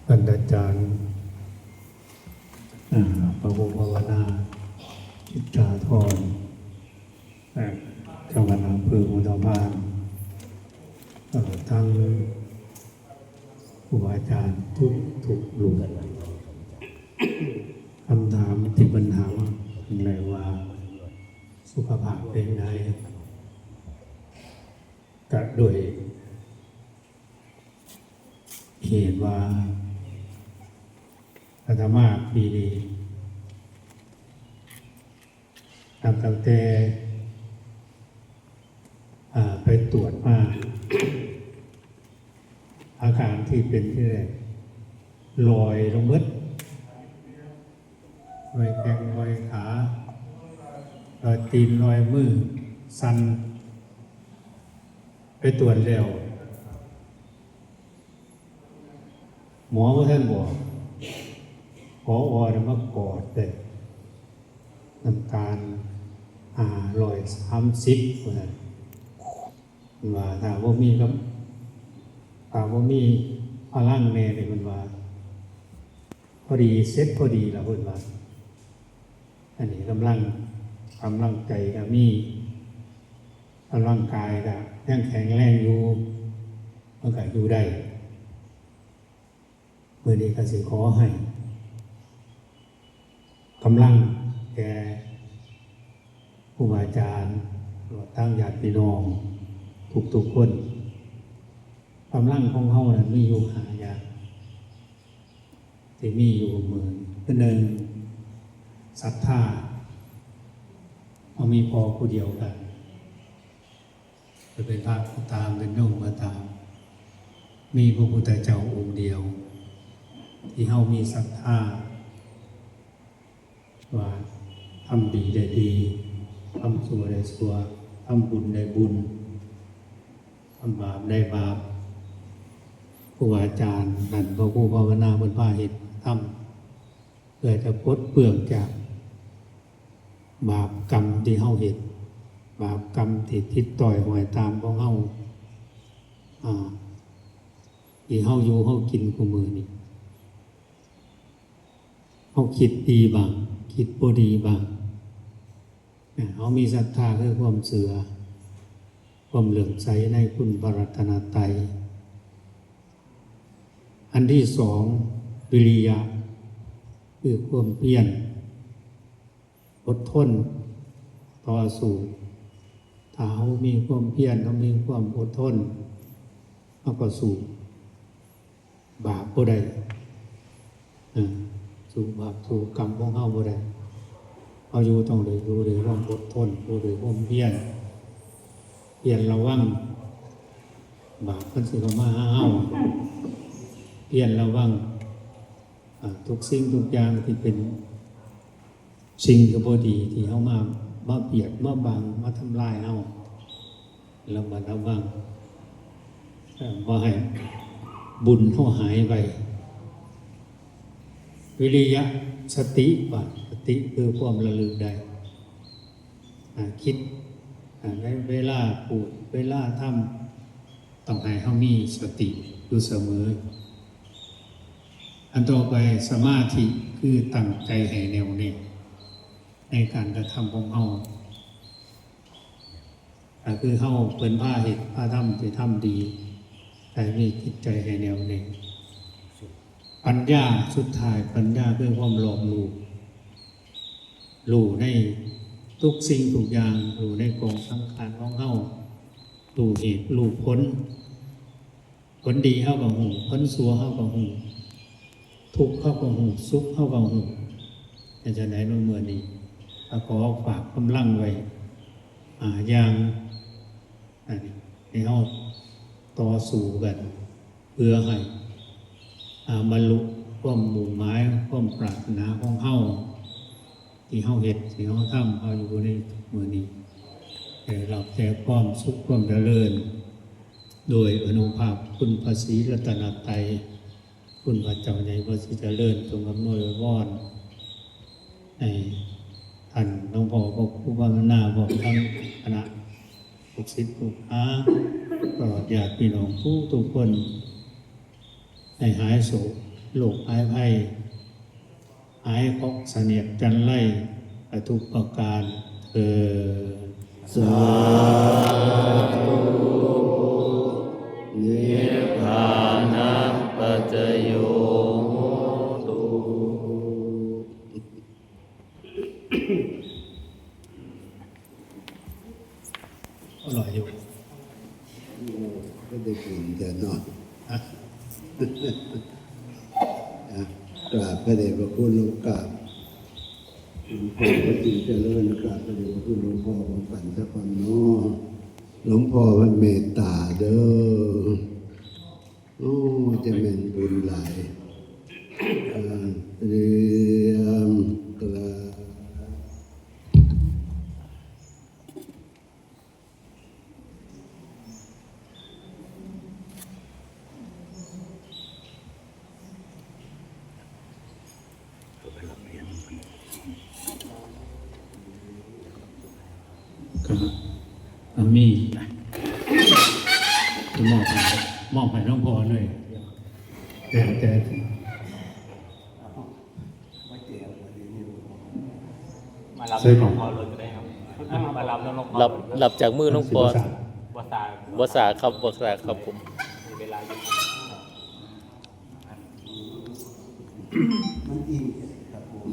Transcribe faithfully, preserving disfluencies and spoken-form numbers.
ท่านอาจารย์ อ่า พระครูภาวนา จิตราธร อ่า เจ้าคณะอำเภอภูทอกพาน เอ่อ ทั้งครูบาอาจารย์ทุกทุกรูป คำถามที่เพิ่นถามเพิ่นเลยว่า สุขภาพเป็นไง ก็ด้วย เหตุว่าอาตมาปีนี้ นับตั้งแต่ อ่า ไปตรวจมา อาการที่เป็นที่แรก ลอยลงเบิด ลอยแข้งลอยขา ลอยตีนลอยมือ สั่น ไปตรวจแล้ว หมอบ่ทันบอก ผอ น่ะมากอดเลย น้ำตาล ห้าร้อยสามสิบ ว่าซั่น เพิ่นว่าถ้าบ่มีกำ ถ้าบ่มีพลังแน่นี่ เพิ่นว่า พอดี เสร็จพอดีล่ะ เพิ่นว่า อันนี้กำลัง กำลังใจก็มี กำลังกายก็ยังแข็งแรงอยู่ มันก็อยู่ได้ มื้อนี้ก็สิขอให้ กำลังแก่ครูบาอาจารย์ ตลอดทั้งญาติพี่น้อง ทุกๆคน กำลังของเฮานั้นมีอยู่ห้าอย่าง ที่มีอยู่มื้อนี้ คือหนึ่ง ศรัทธา เฮามีพ่อผู้เดียวกัน จะเป็นพระก็ตาม เป็นโยมก็ตาม มีพระพุทธเจ้าองค์เดียว ที่เฮามีศรัทธา ว่าทำดีได้ดี ทำชั่วได้ชั่ว ทำบุญได้บุญ ทำบาปได้บาป ครูบาอาจารย์ นั่นพระครูภาวนาเพิ่นพาเฮ็ดทำ เพื่อจะปลดเปลื้องจากบาปกรรมที่เฮาเฮ็ด บาปกรรมที่ติดต่อยห้อยตามของเฮา อ่า ที่เฮาอยู่เฮากินคู่มื้อนี้ เฮาคิดดีบ้าง คิดบ่ดีบ้าง อ่า เฮามีศรัทธาคือความเชื่อ ความเลื่อมใสในคุณพระรัตนตรัย อันที่สอง วิริยะ คือความเพียร อดทน ต่อสู้ ถ้าเฮามีความเพียร เฮามีความอดทน เฮาก็สู้บาปบ่ได้ เออ สู้บาปสู้กรรมของเฮาบ่ได้ เฮาอยู่ต้องได้อยู่ด้วยความอดทน อยู่ด้วยความเพียร เพียรระวัง บาปมันสิเข้ามาหาเฮา เพียรระวัง อ่า ทุกสิ่งทุกอย่างที่เป็นสิ่งที่บ่ดีที่เฮามา มาเบียด มาบัง มาทำลายเฮา ระมัดระวัง เอ่อ บ่ให้บุญเฮาหายไป วิริยะ สติ ว่า สติคือความระลึกได้ อ่า คิด อ่า ในเวลาพูด เวลาทำ ต้องให้เฮามีสติอยู่เสมอ อันต่อไป สมาธิ คือตั้งใจให้แน่วแน่ในการกระทำของเฮา ก็คือเฮาเพิ่นพาเฮ็ดพาทำ สิทำดี ให้มีจิตใจให้แน่วแน่ ปัญญา สุดท้าย ปัญญาคือความรอบรู้ รู้ในทุกสิ่งทุกอย่าง รู้ในกองสังขารของเฮา รู้เหตุ รู้ผล ผลดีเฮาก็ฮู้ ผลชั่วเฮาก็ฮู้ ทุกข์เฮาก็ฮู้ สุขเฮาก็ฮู้ เป็นจั่งใดเนาะมื้อนี้ ก็ขอฝากกำลังไว้ อ่า อย่าง อันนี้ให้เฮาต่อสู้กัน เพื่อให้ อ่า บรรลุความมุ่งหมาย ความปรารถนาของเฮา ที่เฮาเฮ็ด ที่เฮาทำ เฮาอยู่ในมื้อนี้ ให้รับแต่ความสุข ความเจริญ โดยอานุภาพคุณพระศรีรัตนตรัย คุณพระเจ้าใหญ่พระศรีเจริญ จงอำนวยอวยพร ให้ท่านหลวงพ่อพระครูภาวนา พร้อมทั้งคณะลูกศิษย์ลูกหา ตลอดญาติพี่น้องทุกๆคน ให้หายโศก โรคหายภัย หายเคราะห์เสนียดจัญไรทุกประการเทอญ สาธุ นิพพานะปัจจโยโหตุ อร่อยอยู่ โอ้ ก็ได้กินแต่เนาะ อ่ะ อ่ะ กราบพระเดชพระคุณหลวง กราบหลวงพ่อพระจิตรเจริญ กราบพระเดชพระคุณหลวงพ่อของปันสักวันเนาะ หลวงพ่อพระเมตตาเด้อ โอ้ จะแม่นบุญหลาย อ่า เตรียม กราบ ครับ อ่ะ มี มอบให้ มอบให้หลวงพ่อหน่อย แต่ แต่ มารับ ใส่กล่อง หลวงพ่อเลยก็ได้ครับ มารับแล้วหลวงพ่อ รับ รับจากมือหลวงพ่อ สิบสาม บ่สา บ่สาครับ บ่สาครับผม มีเวลาอยู่ มันอิ่มครับผม